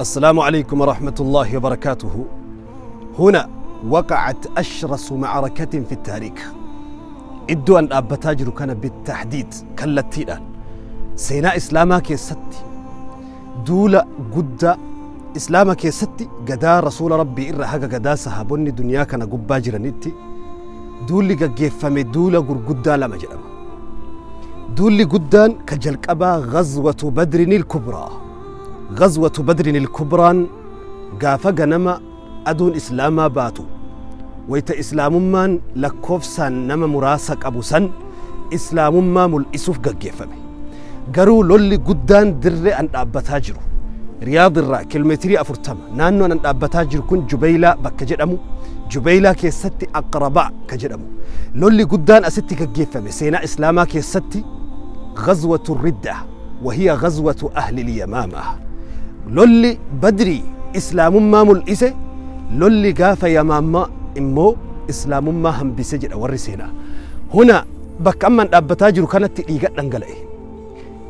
السلام عليكم ورحمة الله وبركاته. هنا وقعت أشرس معركة في التاريخ. Iddoo an dhaabbataa jiru kana بالتحديد kallattiidhaan seenaa islaamaa keessatti duula guddaa islaama keessatti gadaa rasuula rabbii irra haga gadaa sahaabonni duniyaa kana gubbaa jiranitti duulli gaggeeffame duula gurguddaa lama jedhama. Duulli guddaan ka jalqabaa غزوة بدر الكبرى. غزوة بدر الكبرى gaafa ganama aduun islaamaa baatu wayta islaamummaan lakkoofsaan nama muraasa qabu san islaamummaa mul'isuuf gaggeeffame. Garuu lolli guddaan dirree an dhaabbataa jiru Riyaad irraa kiiloomeetirii 40 naannoon an dhaabbataa jiru kun Jubeylaa bakka jedhamu, Jubeylaa keessatti Aqrabaa ka jedhamu lolli guddaan asitti gaggeeffame seenaa islaamaa keessatti غزوة الردة وهي غزوة أهل اليمامة. lolli badrii islaamummaa mul'ise, lolli gaafa yamaammaa immoo islaamummaa hambise jedha warri seenaa. Huna bakka amman dhaabbataa jiru kanatti dhiiga dhangala'e.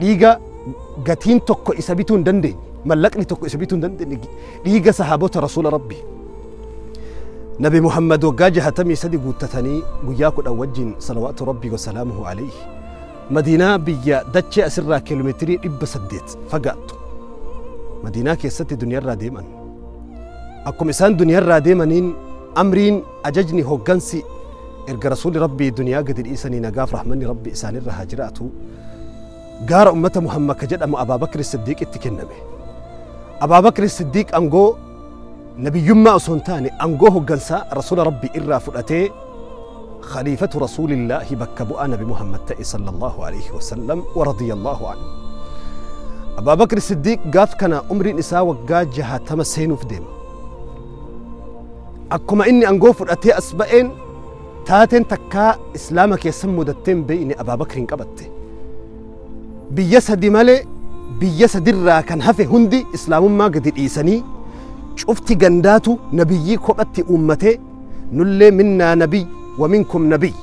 Dhiiga gatiin tokko isa bituu hin dandeenye, mallaqni tokko isa bituu hin dandeenye, dhiiga sahaabota rasuula rabbii. Nabi Muhammad waggaa 63 guuttatanii guyyaa 10 wajjin salawaatu rabbii wasalaamuhu alayhi Madiinaa biyya dachee asirraa kiiloomeetirii 800 fagaattu Madiinaa keessatti duniyaarraa deeman. Akkuma isaan duniyaarraa deemaniin amriin ajajni hoggansi erga rasuulli rabbii duniyaa gadi dhiisanii nagaaf rahmanni rabbi isaanirra haa jiraatu gaara ummata Muhammad ka jedhamu Abaabakri Siddiiqitti kenname. Abaabakri Siddiiq angoo nabiyyummaa osoo hin taane angoo hoggansaa rasuula rabbii irraa fudhatee خليفة رسول الله بكبؤ نبي محمد صلى الله عليه وسلم ورضي الله عنه. أبا بكر الصديق قاف كان عمري نساء وقاجها تمسين في ديم. أكما إني أنقوف أتي أسبقين تاتين تكا إسلامك يسمو دتين بيني أبا بكر قبته. بيسد مالي بيسد الرا كان هفي هندي إسلام ما قد إيساني شفتي جنداتو نبيي كوبتي أمتي نلي منا نبي ومنكم نبي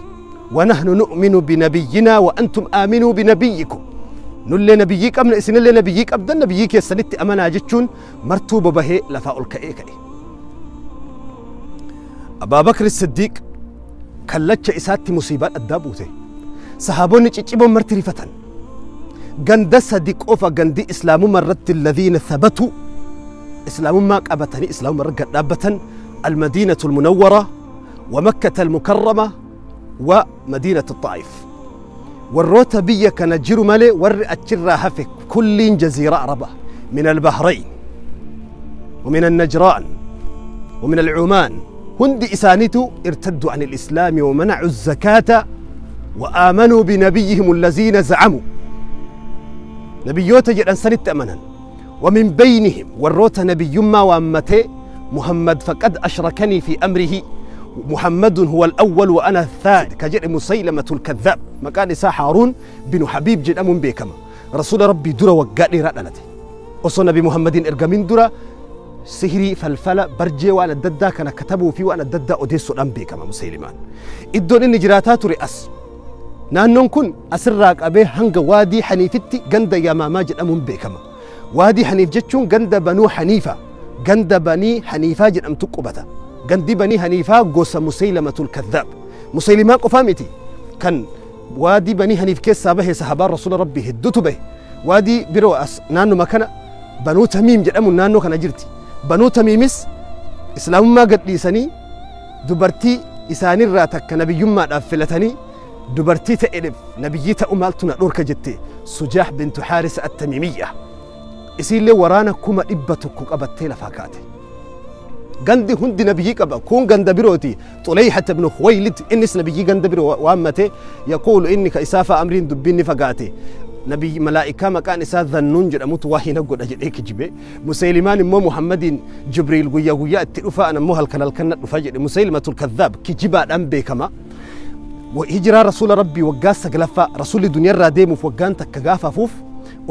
ونحن نؤمن بنبينا وأنتم آمنوا بنبيكم. نلي نبيك أمن إسن اللي نبيك أبدا نبيك يسنت أمنا جتشون مرتوب به لفاء الكئيكئ. أبا بكر الصديق كلتش إساتي مصيبات الدابوتي صحابوني تشيبون مرترفة جند صديق أوفا جندي إسلام مرت الذين ثبتوا إسلام ما قبتني إسلام مرت دابة المدينة المنورة ومكة المكرمة ومدينة الطائف. والروتبية كان جيرو مالي ور أتشرا هفك كل جزيرة عربة من البحرين ومن النجران ومن العمان هند إسانيتو ارتدوا عن الإسلام ومنعوا الزكاة وآمنوا بنبيهم الذين زعموا نبيوتا جدًا سنت أمنا. ومن بينهم والروت نبي ما وأمته محمد فقد أشركني في أمره محمد هو الأول وأنا الثاني كجر مسيلمة الكذاب مكان إسا هارون بن حبيب جد أمون بيكما رسول ربي درا وقالي رألته وصل نبي محمد إرقامين درا سهري فلفلة برجي وأنا الددا كان كتبوا فيه وأنا الددا أوديسو الأم بيكما مسيلمان إدون إني جراتات رئاس نانون كن أسراك أبي هنغ وادي حنيفتي جند يا ماما جد أمون بيكما وادي حنيف جتشون جند بنو حنيفة جند بني حنيفة جد أم تقبته gandi banii haniifaa gosa musaylamatul kadhaab musaylimaa qofaa miti kan waadii banii haniif keessaa bahe sahabaan rasuula rabbii hedduutu bahe waadii biroo as naannuma kana banuu tamiim jedhamu naannoo kana jirti banuu tamiimis islaamummaa gadhiisanii dubartii isaanirraa takka nabiyyummaadhaaf filatanii dubartii ta'eef nabiyyii ta'u maaltu na dhorka jette Sujaah bintu Haarisa at-Tamiimiyya isiillee waraana 100,000 qabattee lafaa kaate. gandi hundi nabiyyi qaba kun ganda birooti Xulayhata ibn Khuwaylid innis nabiyyi ganda biroo waammate yaquulu inni ka isaafa amriin dubbinni fagaate nabiyyi malaa'ikaa maqaan isaa Dhannuun jedhamutu waa hin godha jedhee kijibe Musaylimaan immoo Muhammadiin Jibriil guyyaa guyyaa itti dhufa ana immoo halkan halkan na dhufa jedhe Musaylimatul kadhaab kijibaadhaan beekama. Hijiraa rasuula rabbii waggaa 9ffaa rasuulli duniyaarraa deemuuf waggaan takka gaafafuuf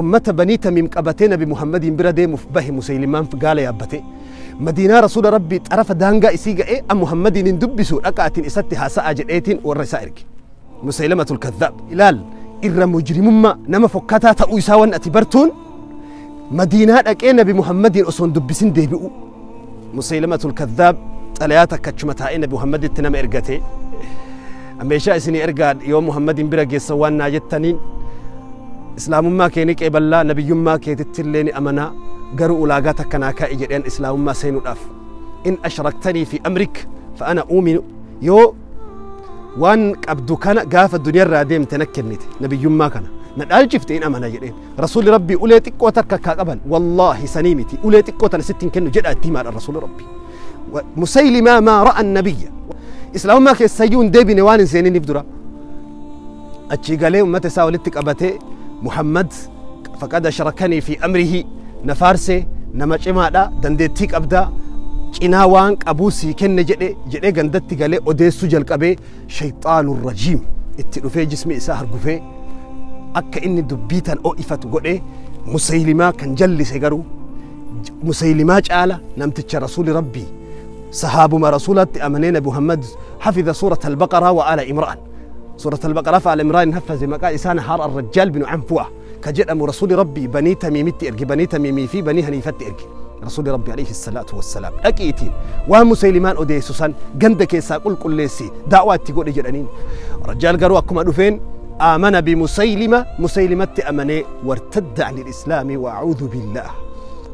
ummata banii tamiim qabatee nabi Muhammadiin bira deemuuf bahe Musaylimaan gaala yaabbate. مدينة رسول ربي طرف دانغا إسيغا إيه أم محمد ندبسو أكاتين إساتي هاسا أجديتين ورسائرك مسيلمة الكذاب إلال إر مجرم ما نما فكاتا تأويساوان أتبرتون Madiinaa dhaqee Nabi Muhammadiin osoo hin dubbisin deebi'u. Musaylimatul Kadhaab xalayaa takka achuma taa'ee Nabi Muhammaditti nama ergate. Meeshaa isinii ergaa yoo Muhammadiin bira geessan waan naa jettaniin islaamummaa kee ni qeeballaa, nabiyyummaa keetitti illee ni amanaa, garuu ulaagaa takka naa kaa'i jedheen islaamummaa seenuudhaaf. In ashraktanii fi amrik fa ana uuminu, yoo waan qabdu kana gaafa duniyaarraa deemte na kennite nabiyyummaa kana na dhaalchifte in amana jedheen. Rasuulli Rabbii ulee xiqqoo takka kaa qaban, wallaahi sanii miti, ulee xiqqoo tana sitti hin kennu jedha itti himaadha Rasuulli Rabbii. Musaylimaa maa ra'a nabiyya islaamummaa keessayyuu hin deebine waan hin seeniniif dura. Achii galee ummata isaa walitti qabatee, Muhammad faqad ashrakanii fi amrihi, na faarsee, nama cimaadha, dandeettii qabdaa, cinaa waan qabuu sii kenne jedhe jedhee gandatti galee odeessuu jalqabee. Shayxaanu rajiim itti dhufee jismi isaa hargufee akka inni dubbii tan o'ifatu godhee. Musaylimaa kan jallise garuu Musaylimaa caala namticha Rasuuli Rabbii sahaabuma rasuulatti amanee Nabi Muhammad hafiza suurata Albaqaraa wa Ala Imraan, suurata Albaqaraa fa Ala Imraan hafaze, maqaa isaa Nahaar Arrajjaal binu Anfu'a ka jedhamu Rasuuli Rabbii Banii Tamiimitti erge, Banii Tamiimii fi Banii Haniifatti erge. Rasuuli Rabbi alayhi salaatu wassalaam dhaqiitiin waan Musaylimaan odeessu san ganda keessaa qulqulleessi, daa'waa itti godhe jedhaniin. Rajjaal garuu akkuma dhufeen آمن بمسيلمة، مسيلمة أمني، وارتد عن الإسلام وأعوذ بالله.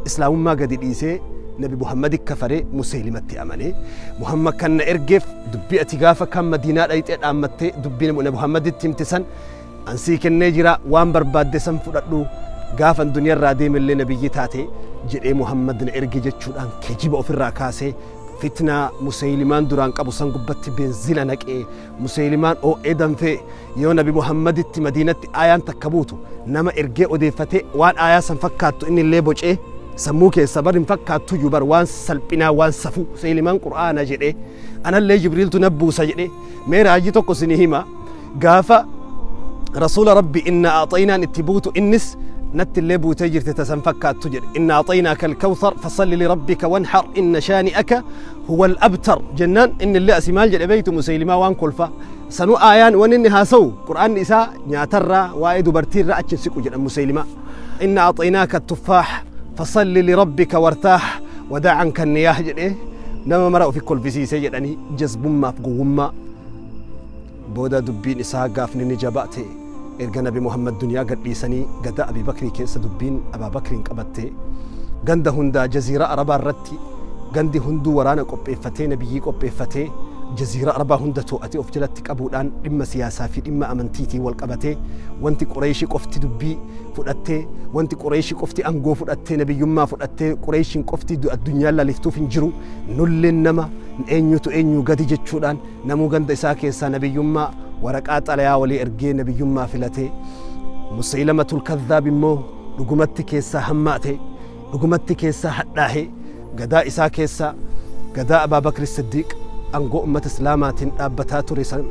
إسلام ما قد إيسي نبي محمد كفري، مسيلمة أمني. محمد كان إرجف دبي أتقافة كان مدينة أيت أمتي دبي نبي محمد تمتسن أنسيك النجرة وان برباد سن فرقلو قافا الدنيا الراديم اللي نبي تاتي جري محمد إرجي جتشو أن كجيب في الراكاسي fitnaa Musaylimaan duraan qabu san gubbatti beenzila naqee Musaylimaan oo'ee danfee yoo Nabi Muhammaditti Madiinatti aayaan takka buutu nama ergee odeeffatee waan aayaa san fakkaattu inni illee bocee sammuu keessa bar hin fakkaattu iyyuu bar waan salphinaa waan safuu. Musaylimaan Qur'aana jedhee, anallee Jibriiltu na buusa jedhee. Mee raajii tokko isinii hima: gaafa Rasuula Rabbi inna aaxaynaan itti buutu innis natti illee buutee jirte tasan fakkaattu jedhe. Inna aaxaynaaka alkawthar fasalli lirabbika wanhar inna shaani'aka huwa alabtar jennaan inni illee asii maal jedhe beeytu? Musaylimaa waan kolfa sanuu aayaan waan inni haasa'u Qur'aanni isaa nyaatarraa waa'ee dubartiirraa achi hin siqu jedhan Musaylimaa. Inna aaxaynaaka attufaax fasalli lirabbika wartaax wadaa canka niyaah jedhee nama mara ofi kolfisiisee jedhanii. Jazbummaaf gowwummaa booda dubbiin isaa gaafni ni jabaate. Erga Nabi Muhammad duniyaa gadhiisanii gada Abi Bakrii keessa dubbiin Abaa Bakriin qabatte. Ganda hundaa jaziira Arabaa irratti gandi hunduu waraana qopheeffatee, nabiyyii qopheeffatee, jaziira Arabaa hunda to'atee of jalatti qabuudhaan dhimma siyaasaa fi dhimma amantiitiin wal qabatee wanti Qureeshii qofti dubbii fudhattee, wanti Qureeshii qofti aangoo fudhattee, nabiyyummaa fudhattee, Qureeshiin qofti addunyaa laliftuuf hin jiru, nulleen nama eenyutu eenyu gadi jechuudhaan namuu ganda isaa keessaa nabiyyummaa waraqaa xalayaa walii ergee nabiyyummaa filatee. Musaylamatul Kadhaab immoo dhugumatti keessaa hammaate, dhugumatti keessaa hadhaahe. Gadaa isaa keessa gadaa Abaa Bakri Siddiiq aangoo ummata islaamaatiin dhaabbataa ture san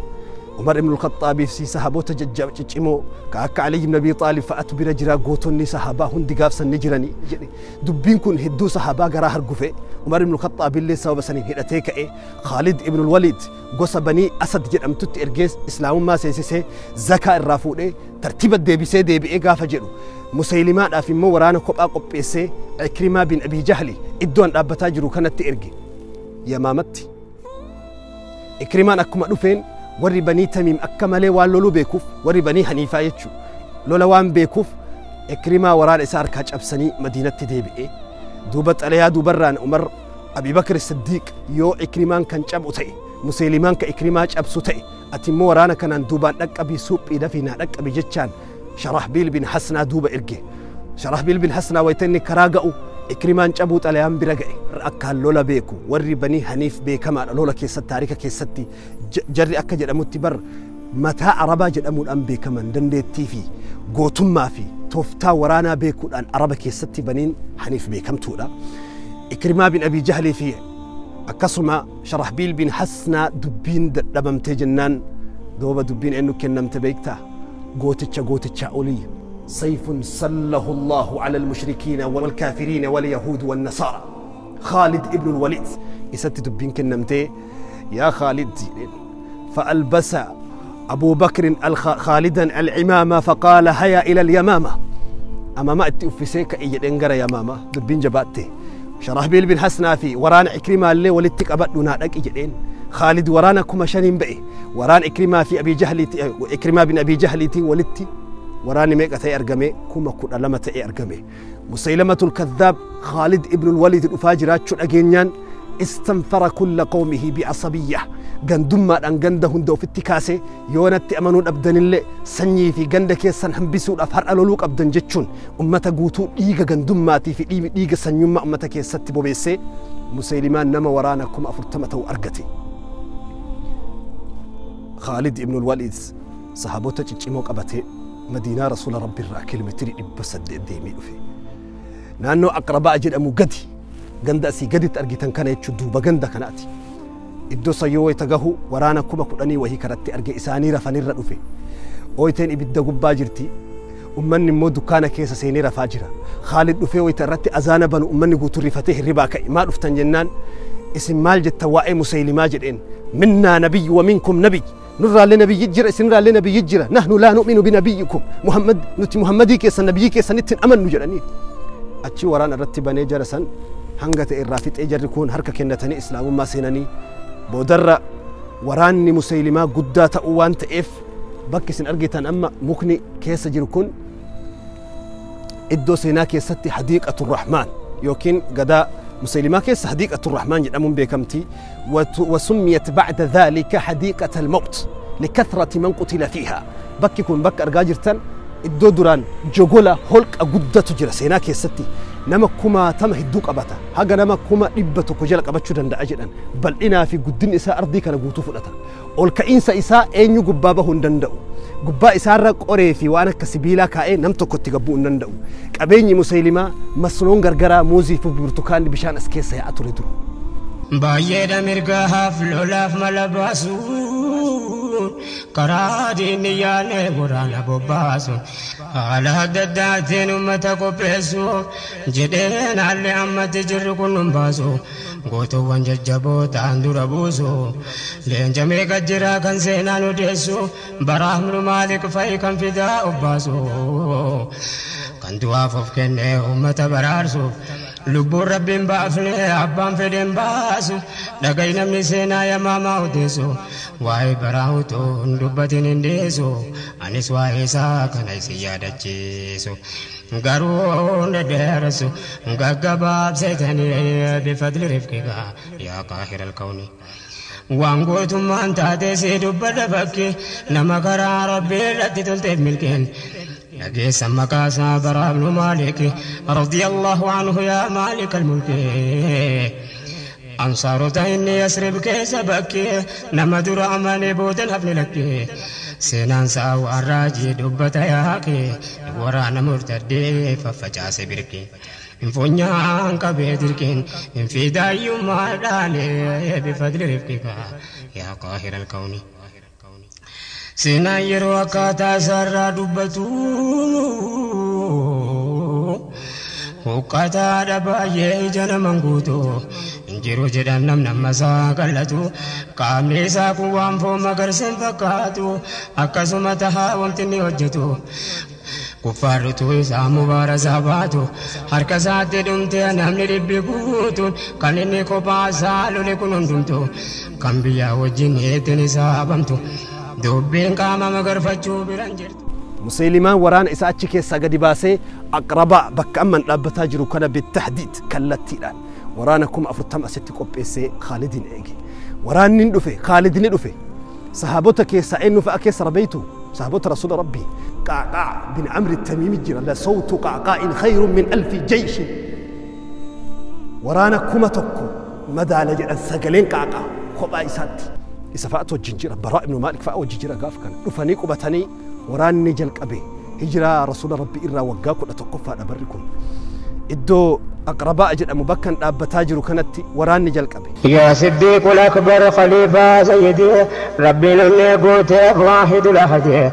Umar ibn al-Khaxaabii fi sahaboota ciccimoo ka akka Ali ibn Abi Xaalib fa'atu bira jira, gootonni sahabaa hundi gaafsan ni jirani jedhe. Dubbiin kun hedduu sahabaa garaa hargufe. Umar ibn al-Khaxaab illee sababa saniin hidhatee ka'e. Khaalid ibn al-Walid gosa Banii Asad jedhamtutti ergee islaamummaa seensisee zakaa irraa fuudhee tartiiba deebisee deebi'ee gaafa jedhu Musaylimaadhaaf immoo waraana kophaa qopheessee Ikrimaa bin Abi Jahli iddoon dhaabbataa jiru kanatti erge, Yamaamatti. Ikrimaan akkuma dhufeen warri Banii Tamiim akka malee waan loluu beekuuf, warri Banii Haniifaa jechuu lola waan beekuuf, Ikrimaa waraana isaa harkaa cabsanii Madiinatti deebi'e. Duuba xalayaa duubarraan Umar Abi Bakr Siddiiq yoo Ikrimaan kan cabu ta'e, Musaylimaan ka Ikrimaa cabsu ta'e, ati immoo waraana kanaan duubaan dhaqqabii suphii dafii naa dhaqqabi jechaan Sharahbiil bin Hasnaa duuba erge. Sharahbiil bin Hasnaa wayita inni karaa ga'u Ikrimaan cabuu xalayaan bira ga'e. Akkaan lola beeku warri Banii Haniif beekamaadha lola keessatti, taarika keessatti jarri akka jedhamutti bar mataa Arabaa jedhamuudhaan beekaman, dandeettii fi gootummaa fi tooftaa waraanaa beekuudhaan Araba keessatti Baniin Haniif beekamtuudha. Ikrimaa bin Abii Jahlii fi akkasuma Sharahbiil bin Hasnaa dubbiin dadhabamtee jennaan dooba dubbiin eenyu kennamte beektaa? Gooticha gootichaa olii, سيف سله الله على المشركين والكافرين واليهود والنصارى، خالد ابن الوليد إسات دبين كنمتي. يا خالد، فألبس أبو بكر خالدا العمامة فقال هيا إلى اليمامة. Amaamaa itti uffisee ka'e jedheen gara Yamaamaa dubbiin jabaatte. Sharahbiil bin Hasnaa fi waraana Ikrimaa illee walitti qabadhu naa dhaqi jedheen. Khaalid waraana 5000 ba'e. Waraana Ikrimaa fi Abii Jahliiti, Ikrimaa bin Abii Jahliitii walitti waraanni meeqa ta'e argame? 12,000 ta'e argame. Musaylamatul Kadhaab Khaalid ibnul Waliid dhufaa jiraachuu dhageenyaan istanfara kulla qawmihi bi'asabiyya gandummaadhaan ganda hunda ofitti kaase yoonatti amanuu dhabdanillee sanyii fi ganda keessan hambisuudhaaf har'a loluu qabdan jechuun ummata guutuu dhiiga gandummaatii fi dhiiga sanyummaa ummata keessatti bobeessee Musaylimaan nama waraana 40,000 ta'u argate. Khaalid ibnul Waliid sahaabota ciccimoo qabatee Madiinaa Rasuula Rabbiirraa kiiloomeetirii 800 deemee dhufe. Naannoo Aqrabaa jedhamu gadi ganda asii gaditti argitan kana jechuun duuba ganda kanaati. Iddoo sayyoo wayita gahu waraana 10,000 wahii karatti arge isaanii rafanirra dhufe. Ooyiteen ibidda gubbaa jirti. Ummanni immoo dukkaana keessa seenee rafaa jira. Khaalid dhufee wayita irratti azaana banu ummanni guutuu rifatee hirribaa ka'e. Maa dhuftan jennaan isin maal jettan waa'ee Musaylimaa jedheen. Minnaa nabiyyu wa minkum nabiyyi. Nurraallee nabiyyi jira isinirraallee nabiyyi jira. Nahnu laa nu'minu binabiyyikum. Muhammad nuti Muhammadii keessan nabiyyii keessanitti hin amannu jedhanii. Achi waraana irratti banee jara san hanga ta'e irraa fixee jarri kun harka kennatanii islaamummaa seenanii boodarra waraanni Musaylimaa guddaa ta'uu waan ta'eef bakki isin argitan amma mukni keessa jiru kun iddoo seenaa keessatti Hadiiqatu Rahmaan yookiin gadaa Musaylimaa keessa Hadiiqatu Rahmaan jedhamuun beekamti. Wasummiyat ba'da dhaalika Hadiiqata al-Mawt likathrati man qutila fiihaa. Bakki kun bakka argaa jirtan iddoo duraan jogola holqa guddatu jira seenaa keessatti. Nama 20,000 hedduu qabata. Haga nama 100,000 jala qabachuu danda'a jedhan. Bal'inaa fi guddinni isaa ardii kana guutuu fudhata. Ol ka'iinsa isaa eenyu gubbaa bahuu hin danda'u. Gubbaa isaarra qoree fi waan akka sibiilaa kaa'ee nam tokkotti gabbuu hin danda'u. Qabeenyi Musaylimaa masnoon gargaraa muuzii fi burtukaanni bishaan as keessa yaa'aa ture duru. Baay'eedha mirgaaf lolaaf mala baasuun karaa diinni yaane waraana bobbaasu haala adda addaatiin uummata qopheessu jedheen haalli ammatti jirru kun nun baasu gootuuwwan jajjaboo ta'an dura buusu leenca meeqa jira kan seenaan odeessu baraaf nu maaliif fa'i kan fidaa obbaasu kan du'aaf of kennee uummata baraarsuuf lubbuun rabbiin baafne abbaan fedhen baasu dhaga'i namni seenaa yamaamaa odeessu waa'ee baraa utuu hin dubbatin hin dhiisu anis waa'ee isaa kana isin yaadachiisu garuu dhedheeressu gaggabaabseetanii bifadli rifqiga yaa qaahira alkawni. Waan gootummaan taatee si dubbadha bakki nama karaa rabbii irratti tolteef milkeen. لقيس مكاسا برا بن مالك رضي الله عنه يا مالك الملك أنصار تهني يسرب كيس بكي نما در أماني بودن هفن لك سينان ساو الراجي دبت ياكي ورانا مرتدي ففجاس بركي إن فنيان كبيركين إن في دايو مالاني بفضل رفقك يا قاهر الكون. Seenaan yeroo akkaataa isaarraa dubbatu huqqataadha baay'ee ija naman guutu hin jiru jedhan namni amma isaa qallatu qaamni isaa kun waan foon magarseen fakkaatu akkasuma tahaa wanti inni hojjetu kuffaarritu isaa mubaarasaa baatu harka isaatti dhumte namni dhibbi guutuun kan inni kophaa isaa lole kun hundumtu kan biyyaa wajjin heetiin isaa abamtu. Dubbiin qaama magarfachuu biraan jirtu. Musaylimaan waraana isaa achi keessaa gadi baasee Aqrabaa bakka amman dhaabbataa jiru kana bitahdiid kallattiidhaan waraana 40,000 asitti qopheessee Khaalidin eege. Waraanni ni dhufe, Khaalid ni dhufe. Sahaabota keessaa eenyu fa'a keessa rabeeytu? Sahaabota Rasuula Rabbii. Qaqaa bin Amri Tamiimi jira. La sawtu qaqaa'in khayrun min alfi jayshin. Waraana 1,000 madaala jedhan sagaleen qaqaa kophaa isaatti. Isa fa'atu wajjin jira. Baraa ibnu Maalik fa'a wajjin jira gaaf kana. Dhufanii qubatanii waraanni jalqabe. Hijiraa Rasuula Rabbii irraa waggaa 11ffaadha barri kun. Iddoo Aqrabaa jedhamu bakka dhaabbataa jiru kanatti waraanni jalqabe. Yaa Siddiiqul Akbar Khaliifaa Sayyidii Rabbiin onnee guutee Waahidul Ahadii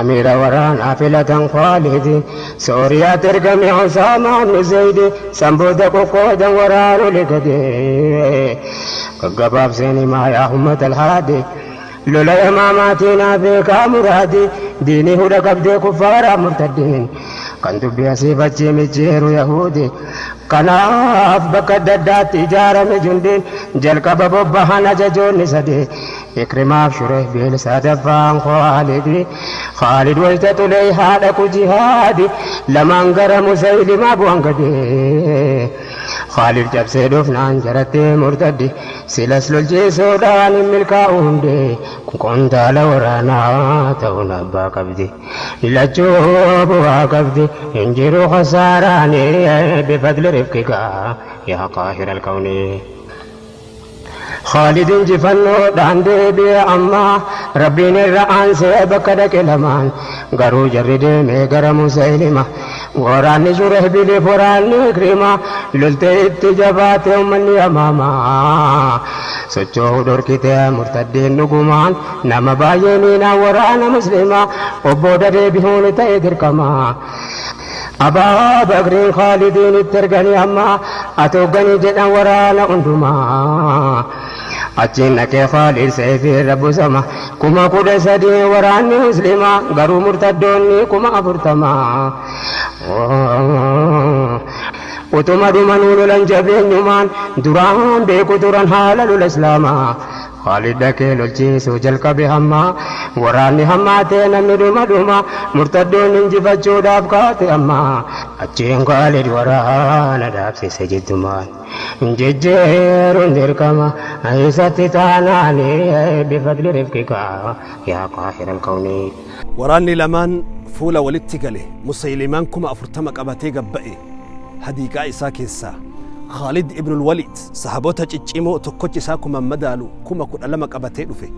Amiira waraanaa filatan Khaalidi Sooriyaatti ergame Usaamaa ibnu Zaydi sanbooda qoqqoodan waraanu ligade gaggabaabseen himaa yaa ummata alhaadi lola yamaamaatiin beekaa muraadi diinii hudha qabdee kuffaaraa murtaddiin Kan dubbii asii fachi micciiru Yahuudi. Kanaaf bakka adda addaatti ijaarame jundiin jalqaba bobbahan ajajoonni sadii. Ikrimaaf Shurehbiil sadaffaan Khaalidi. Khaalid wayita tulee haadha ku jihaadi. Lamaan gara Musaylimaa bu'an gadi. Khaalid cabsee dhufnaan jarattee murtaddi. Silas lolchiisuudhaan hin milkaa'u hundee. Qondaala waraanaa ta'uun abbaa qabdi. Lachuu bu'aa qabdi. Hin jiru khasaaraan bifadli rifqikaa yaa qaahira alkawni. Khaalid injifannoodhaan deebi'e ammaa Rabbiin irra aansee bakka dhaqe lamaan garuu jarri deemee gara Musaylima waraanni Shurehbiliif waraanni Ikrima loltee itti jabaate uummanni Yamaamaa socho'uu dhorkite murtaddiin dhugumaan nama baay'ee miinaa waraana Muslimaa obbooda deebi'uun ta'e dirqama. Abaa Bakriin Khaalidiin itti erganii amma atoogganii jedhan waraana hundumaa. Achiin dhaqee Khaalid seefii irra busama 13,000 waraanni Muslimaa garuu murtaddoonni 40,000. Utuma dhumanuu lolan jabeenyumaan duraan beeku turan haala lola Islaamaa. Khaalid dhaqee lolchiisuu jalqabe hamma waraanni hammaatee namni dhuma dhuma murtaddoonni injifachuudhaaf kaate amma achiin Khaalid waraana dhaabsise jiddumaan jejjeeruun dirqama isatti taanaan bifadli rifqikaa yaa qaahira alkawni. Waraanni lamaan fuula walitti gale Musaylimaan 40,000 qabatee gabba'e hadiiqaa isaa keessaa. Khaalid ibn al-Walid sahaboota ciccimoo tokkochi isaa kuma madaalu 12,000 qabatee dhufe.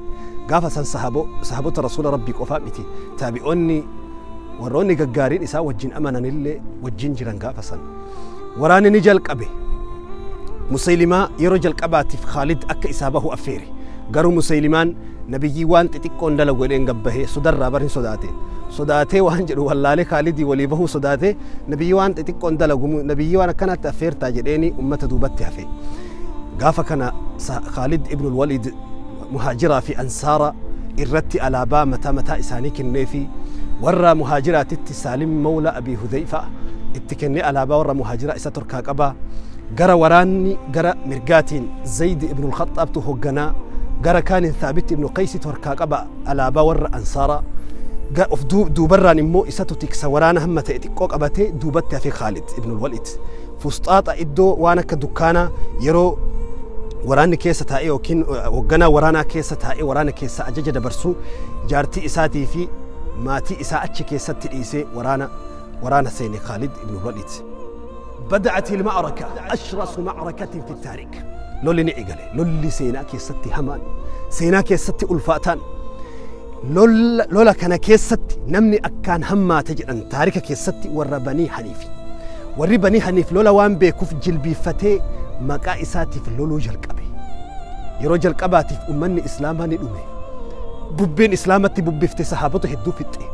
Gaafa san sahaboota rasuula rabbii qofaa miti taabi'oonni warroonni gaggaariin isaa wajjin amananillee wajjin jiran gaafa san. Waraanni ni jalqabe. Musaylimaa yeroo jalqabaatiif Khaalid akka isaa bahu affeere. Garuu Musaylimaan nabiyyii waan xixiqqoon dalagu jedheen gabbahee sodarraa bar hin sodaate. Sodaatee waan jedhu wallaalee Khaalidii walii bahuu sodaatee nabiyyii waan xixiqqoon dalagu nabiyyii waan akkanaatti affeertaa jedheeni ummata duubatti hafe. Gaafa kana Khaalid ibn al-Walid muhaajiraa fi ansaara irratti alaabaa mataa mataa isaanii kennee fi warra muhaajiraatitti Saalim Mawla Abi Hudayfa itti kennee alaabaa warra muhaajiraa isa torkaa qabaa. Gara waraanni gara mirgaatiin Zayd ibn al-Khattaabtu hoogganaa gara kaaniin Thaabit ibn Qaysi torkaa qaba alaabaa warra ansaaraa. Of duubarraan immoo isatu tiksa waraana hamma ta'e xiqqoo qabatee duubatti hafe Khaalid ibn al-Walid. Fusxaaxa iddoo waan akka dukkaanaa yeroo waraanni keessa taa'ee yookiin hoogganaa waraanaa keessa taa'ee waraana keessa ajaja dabarsuu jaartii isaatii fi maatii isaa achi keessatti dhiisee waraana seene Khaalid ibn al-Walid. بدأت المعركة أشرس معركة في التاريخ. لولي نعقله لولي سيناك يستي همان سيناك يستي ألفاتان لولا كان كيستي نمني أكان هما تجد أن تاريخ كيستي والرباني حنيفي والرباني حنيف لولا وان بيكوف جلبي فتي مقائساتي في لولو جلقبي يرو جلقباتي في أمني إسلاما ندومي ببين إسلامتي ببفتي صحابته هدو فتي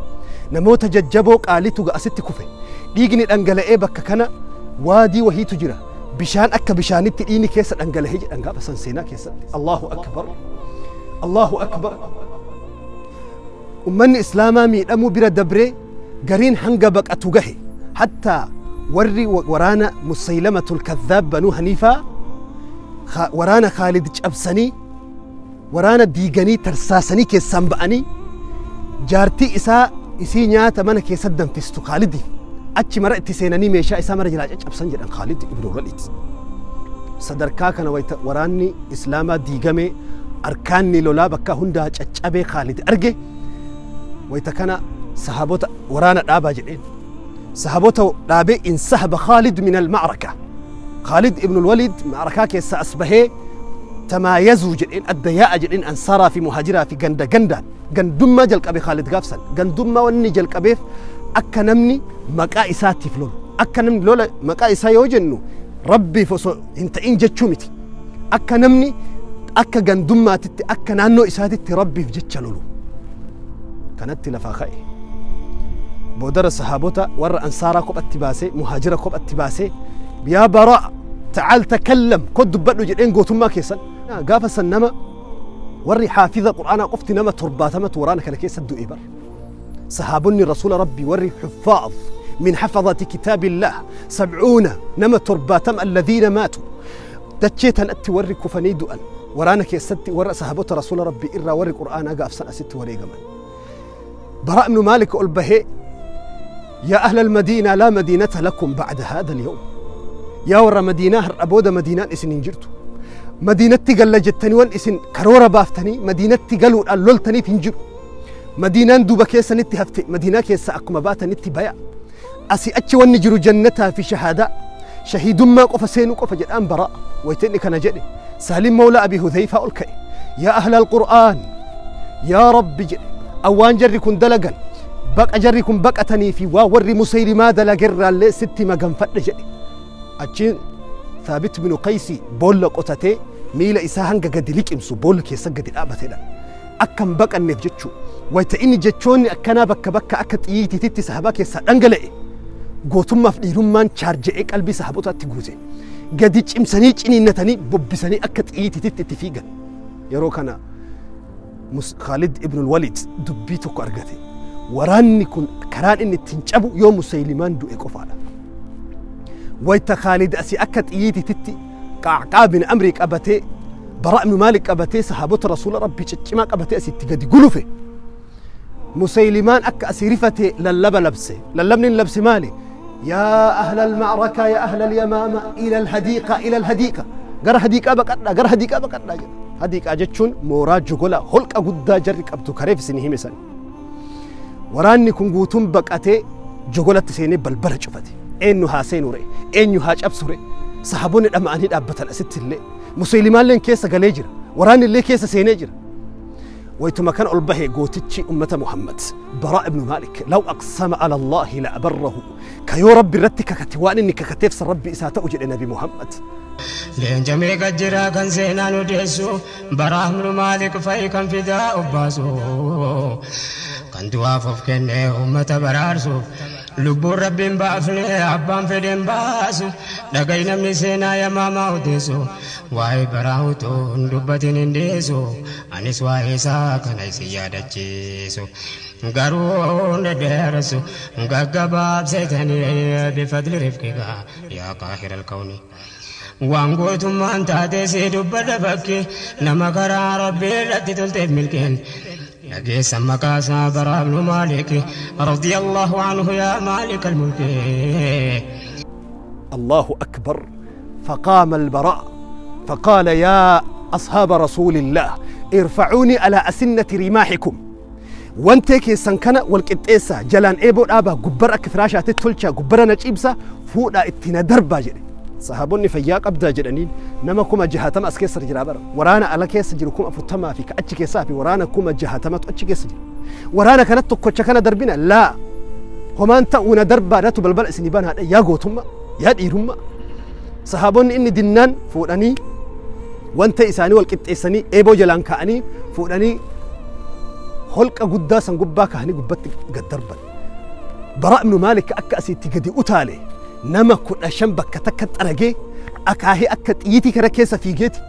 نموت ججبوك آليتو قاستي كوفي ديجني الأنجلائي بكا كان وادي وهي تجرى بشان أكا بشانتي إيني كيسة أنجلائي أنجاب سنسينا كيسة. الله أكبر الله أكبر. ومن إسلاما مين أمو برا دبري قرين هنقبك أتوجهي حتى وري ورانا مسيلمة الكذاب بنو حنيفة ورانا خالد أبسني ورانا ديجاني ترساسني كيسامبأني جارتي إسا إسي نياتا منا كيسدم فيستو خالدي أتش مرة تسيناني ميشا إسا مرة جلاج أبسن جدًا خالد ابن الوليد صدركا كان وراني إسلاما ديجامي أركاني لولا بكا هندا أتش خالد أرجع ويتكنا صحابوتا ورانا دابا جدين صحابوتا دابي انسحب خالد من المعركة. خالد ابن الوليد معركة كيسا أصبحه تمايزوا جدين الدياء جدين أنصارا في مهاجرة في جندا جندا جندما جلك أبي خالد غافسن جندما وني جلك أبي أكنمني مكائساتي فلول أكنمني لولا مكائسا يوجنو ربي فصو انت إن جتشومتي أكنمني أكا جندما تت أكنانو إساتي ربي في جتشلولو كانت لفاخائي بودر صحابوتا ور أنصارا كوب التباسي مهاجرة كوب التباسي يا براء تعال تكلم كد بدو جدين قوتما كيسن قاف سنما وري حافظ القرآن قفت نما ترباتما تورانا كان كيس الدو إبر صحابني رسول ربي وري حفاظ من حفظة كتاب الله 70 نما ترباتم الذين ماتوا دتشيتن أتي وري كفني دؤن ورانا كيستي ورا صحابة رسول ربي إرا وري قرآن أقا أفسن أست وري قمن براء بن مالك البهي يا أهل المدينة لا مدينة لكم بعد هذا اليوم يا ورا مدينة أبودا مدينة إسن إنجرتو مدينة تقل جتني وان إسن كرورة بافتني مدينة تقلوا اللولتني فينجر مدينة دوبا كيسا نتي هفتي مدينة كيسا أكما باتا نتي بيا أسي أتش ونجر جنتها في شهادة شهيد ما قف سينو قف جدان براء ويتني كان جدي سالم مولى أبي هذيفة ألكي يا أهل القرآن يا رب جدي أوان جركن دلقا بق أجركن بقتني في واور مسيلمة دلقر اللي ستي ما قنفت جدي أتشين ثابت بن قيسي بول قتتي ميلا إساهن قد لك إمسو بول كيسا قد الأبتنا أكم بق النف جتشو ويتإني جتشوني أكنا بك بك أكت إيتي تتي سحباك يسا أنقلئ قوتما في رمان شارجئك قلبي سحبوتا تقوزي قديش إمسانيش إني نتني ببساني أكت إيتي تتي تفيقا يروك أنا خالد ابن الوليد دبيتك أرقتي وراني كن كران إني تنشبو يوم مسيلمان دو إكوفالا ويتا خالد أسي أكت إيتي تتي قعقاع بن أمريك أبتي براء بن مالك أبتي صحابة رسول ربي تشماك أبتي أسي تقدي قلوفي مسيلمان أك أسي رفتي للبا لبسي للبني لبسي مالي يا أهل المعركة يا أهل اليمامة إلى الهديقة إلى الهديقة قر هديقة بقتنا قر هديقة بقتنا هديقة جتشون موراج جولا هلك أقدا جرك أبتو كريف سنه مثلا وراني كن قوتون بقتي جولا تسيني بالبرج شفتي إنه هاسين وري إنه هاج أبصري صحابون الأماني أبتل أست اللي مسيلمان لين كيسة قليجر وراني اللي كيسة سينجر ويتما كان البهي قوتتشي أمة محمد براء بن مالك لو أقسم على الله لأبره كيو ربي رتك كتوان إنك كتفس ربي إساءة أجل النبي محمد لين جميع جرا كان زينا ندسو براء بن مالك فاي كان فداء باسو كان دوافف كن أمة برارسو لبو ربي بافني أبان فدين باسو لقينا من سينا يا ماما وديسو واي براوتو ندبتين انديسو أنيس واي ساكن سيادة جيسو قارون درسو قاقباب سيتني بفضل رفقك يا قاهر الكون وانقوتم أنت تسيد بدفك نما كرا ربي رتي تلتف ملكين لقيس مكاسا براء بن مالك رضي الله عنه يا مالك الملك. الله أكبر. فقام البراء فقال يا أصحاب رسول الله ارفعوني على أسنة رماحكم وانتكي سنكنا والكتئسة جلان إيبو أبا قبر أكفراشة تتلشا قبرنا جيبسا فوق اتنا دربا جري صحابوني فياق أبدا جرانين نما كما جهاتم أسكيسر جرابر ورانا على كيس جركم أفتما في كأتش كيسافي ورانا كما جهاتم أتش كيس جر ورانا كانت تكوتش كان دربنا لا هما أنت ونا دربا نتو بالبل سنبان هذا يا قوتهم يا ديرهم صحابوني إني دنان فوقني وانت إساني والكت إساني إيبو جلان كأني فوقني خلق قداسا قبا كهني قبت قد دربا براء بن مالك أكأسي تقدي أتالي نما كنا شنبك كتكت أرجي أكاهي أكت يتي كركيسة في جيتي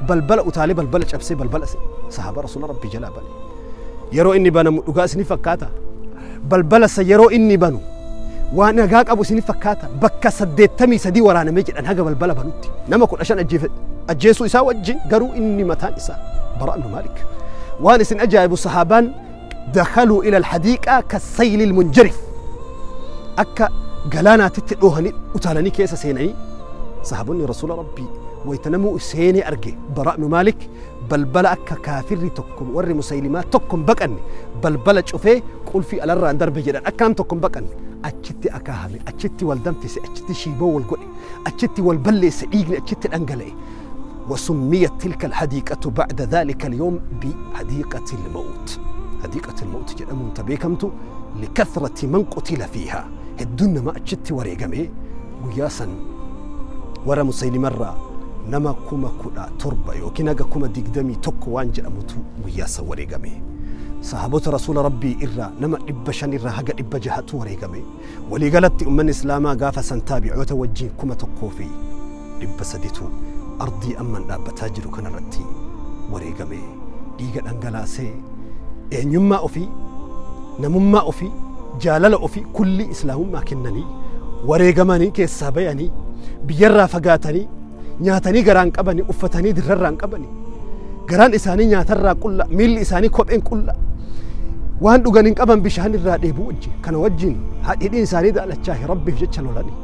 بلبل أتالي بلبل أبسي بلبل صحابة رسول ربي جل بل يرو إني بنا مقاسني فكاتا بلبل سيرو إني بنو وأنا جاك أبو سني فكاتا بكا سديت تمي سدي ورانا ميجي أنا هجا بلبل بنوتي نما كنا عشان أجيسو إسا وجي قرو إني متان إسا براء بن مالك وأنا سن أجا أبو صحابان دخلوا إلى الحديقة كالسيل المنجرف أكا قلانا تتلوهني وتالني كيسة سيني صحابوني رسول ربي ويتنمو سيني أرجي براء بن مالك بلبل أكا كافر تكم ور مسيلمات تكم بقني بلبل شوفي قول في ألرا عند درب جدا أكام تكم بقني أتشتي أكاهمي أتشتي والدمفسي أتشتي شيبو والقلي أتشتي والبلي سئيقني أتشتي الأنقلي. وسميت تلك الحديقة بعد ذلك اليوم بحديقة الموت. حديقة الموت جدًا تبيكمتو لكثرة من قتل فيها. هدون ما أتشتي وريقمي قياسا ورا مسيلمة نما كوما كودا تربة يوكينا كوما ديقدمي توكو وانجل أموتو قياسا وريقمي. صحابة رسول ربي إرى نما إبشان إرى هقا إبا جهاتو وريقمي. ولي قالت أمان إسلاما قافا سنتابع وتوجين كوما تقوفي إبا سديتو أرضي أمن أبا تاجر كان رتي وريقمي. ديقا أنقلاسي إن يما أفي نمما أفي Jaalala ofii kulli islaamummaa kennanii wareegamanii keessaa bayanii biyyarraa fagaatanii nyaatanii garaan qabanii uffatanii dirrarraan qabanii garaan isaanii nyaatarraa qulla miilli isaanii kopheen qulla waan dhugan hin qaban bishaan irraa dheebuu wajjin kana wajjin hidhiin isaanii daalachaa rabbiif jecha lolanii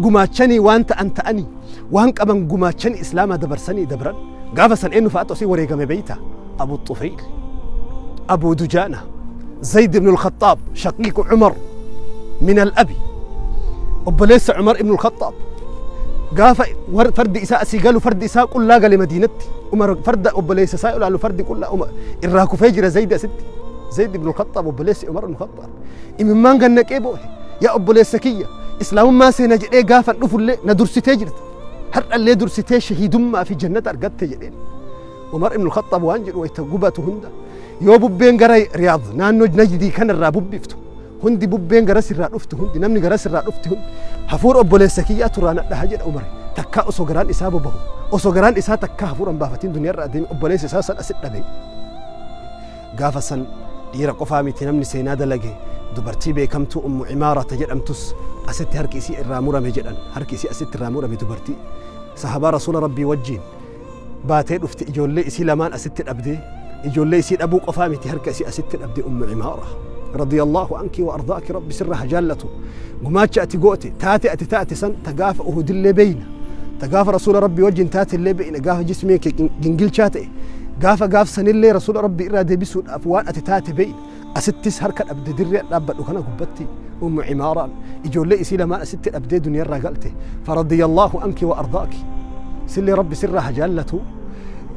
gumaachanii waan ta'an ta'anii waan qaban gumaachanii islaamaa dabarsanii dabran gaafa san eenyu fa'aatu asii wareegame beeyta Abu Tufayl Abu Dujaana زيد بن الخطاب شقيق عمر من الأبي وبليس عمر بن الخطاب قاف فرد إساء سيقالوا فرد إساء قل لا قال لمدينتي عمر فرد وبليس سائل قالوا فرد قل لا عمر الراكو فجر زيد ستي زيد بن الخطاب وبليس عمر بن الخطاب إمام ما قالك إيه بوه يا أبو كية إسلام ما سينجد إيه قافا نفل لي ندرسي تجرت هر اللي درستي شهيد ما في جنة أرقدت تجرين عمر بن الخطاب وانجل ويتقبته هندا يو بوبين غراي رياض نانو نجدي كان الرابوب بيفتو هندي بوبين غرا سرا دفتو هندي نمني غرا سرا دفتو هندي حفور obboleessa ترانا دهجد عمر تكا osoo garaan isaa bobahu osoo garaan isaa takka hafuuran baafatiin duniyaa irra adeeme obboleessa isaa san asit dhabe gaafa san dhiira qofaa miti namni seenaa dalage dubartii beekamtuu ummu cimaarata jedhamtus asitti harki isii irraa murame jedhan harki isii asitti irraa murame dubartii sahabaa rasuula rabbii wajjiin baatee dhufte ijoollee isii lamaan asitti dhabdee ijoollee isii dhabuu qofaa miti harka isii asitti dhabde ummu cimaara رضي الله عنك وأرضاك رب سرها جالته وما أتي قوتي تاتي أتي تاتي سن تقاف أهد اللي بينا تقاف رسول ربي وجه تاتي اللي بينا قاف جسمي جنجل شاتي قاف قاف سن اللي رسول ربي إرادة بسود أفوان أتي تاتي بين أستس هركة أبد دري أبد وكنا قبتي أم عمارة يجول لي إسيلة ما أست أبدي دنيا رجلتي فرضي الله عنك وأرضاك سلي ربي سرها جالته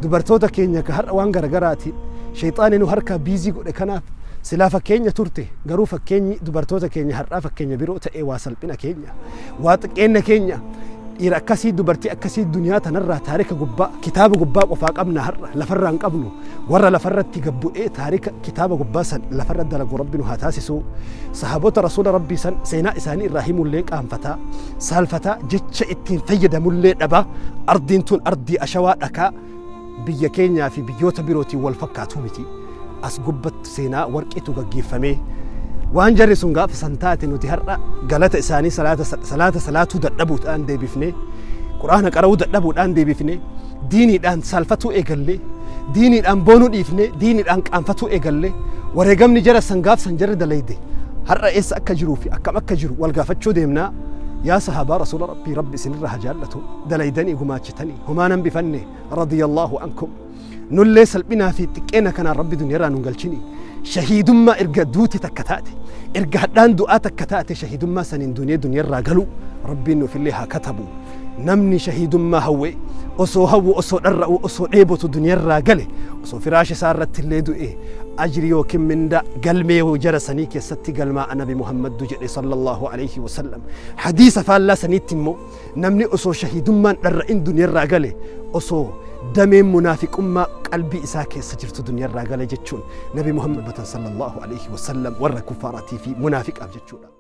دبرتوتا كينيا كهر وانقر قراتي شيطان إنه هركة بيزي قول كناف silaa fakkeenya turte garuu fakkeenyi dubartoota keenya har'aa fakkeenya biroo ta'ee waa salphina keenya waa xiqqeenna keenya dhiira akkasii dubartii akkasii duniyaa tanarraa taarika gubbaa kitaaba gubbaa qofaa qabna har'a lafarraa hin qabnu warra lafarratti gabbu'ee taarika kitaaba gubbaa san lafarra dalagu rabbi nu haa taasisu sahaabota rasuula rabbii san seenaa isaanii irraa himullee qaanfataa saalfataa jecha ittiin fayyadamullee dhabaa ardiin tun ardii ashawaa dhakaa biyya keenyaa fi biyyoota birootiin wal fakkaatu miti. As gubbatti seenaa warqiitu gaggeeffamee waan jarri sun gaafa san taate nuti har'a galata isaanii salaata salaatuu dadhabuudhaan deebifnee quraana qara'uu dadhabuudhaan deebifnee diiniidhaan saalfatuu eegallee diiniidhaan boonuu dhiifnee diiniidhaan qaanfatuu eegallee wareegamni jara san gaaf san jarri dalayde har'a eessa akka jiruu fi akkam akka jiru wal gaafachuu deemnaa yaa sahaabaa rasuula rabbii rabbi isinirra haa jaallatu dalaydanii gumaachitanii homaa nan bifanne radiyallaahu ankum nullee salphinaa fi xiqqeena kanaan rabbi duniyaarraa nun galchini shahiidummaa erga duuti takka taate erga hadhaan du'aa takka taate shahiidummaa saniin duniyaarraa galu rabbiin nuufillee haa katabu namni shahiidummaa hawwe osoo hawwu osoo dharra'u osoo dheebotu duniyaarraa gale osoo firaasha isaa irratti illee du'e ajri yookiin minda galmee jara sanii keessatti galmaa nabi Muhammaddu jedhe sallallahu alayhi wasallam hadiisa faallaa saniitti immoo namni osoo shahiidummaan dharra'in duniyaarraa gale osoo dameen munaafiqummaa qalbii isaa keessa jirtu duniyaarraa gale jechuun nabi Muhammad sallallahu alayhi wasallam warra kuffaaraatii fi munaafiqaaf jechuudha.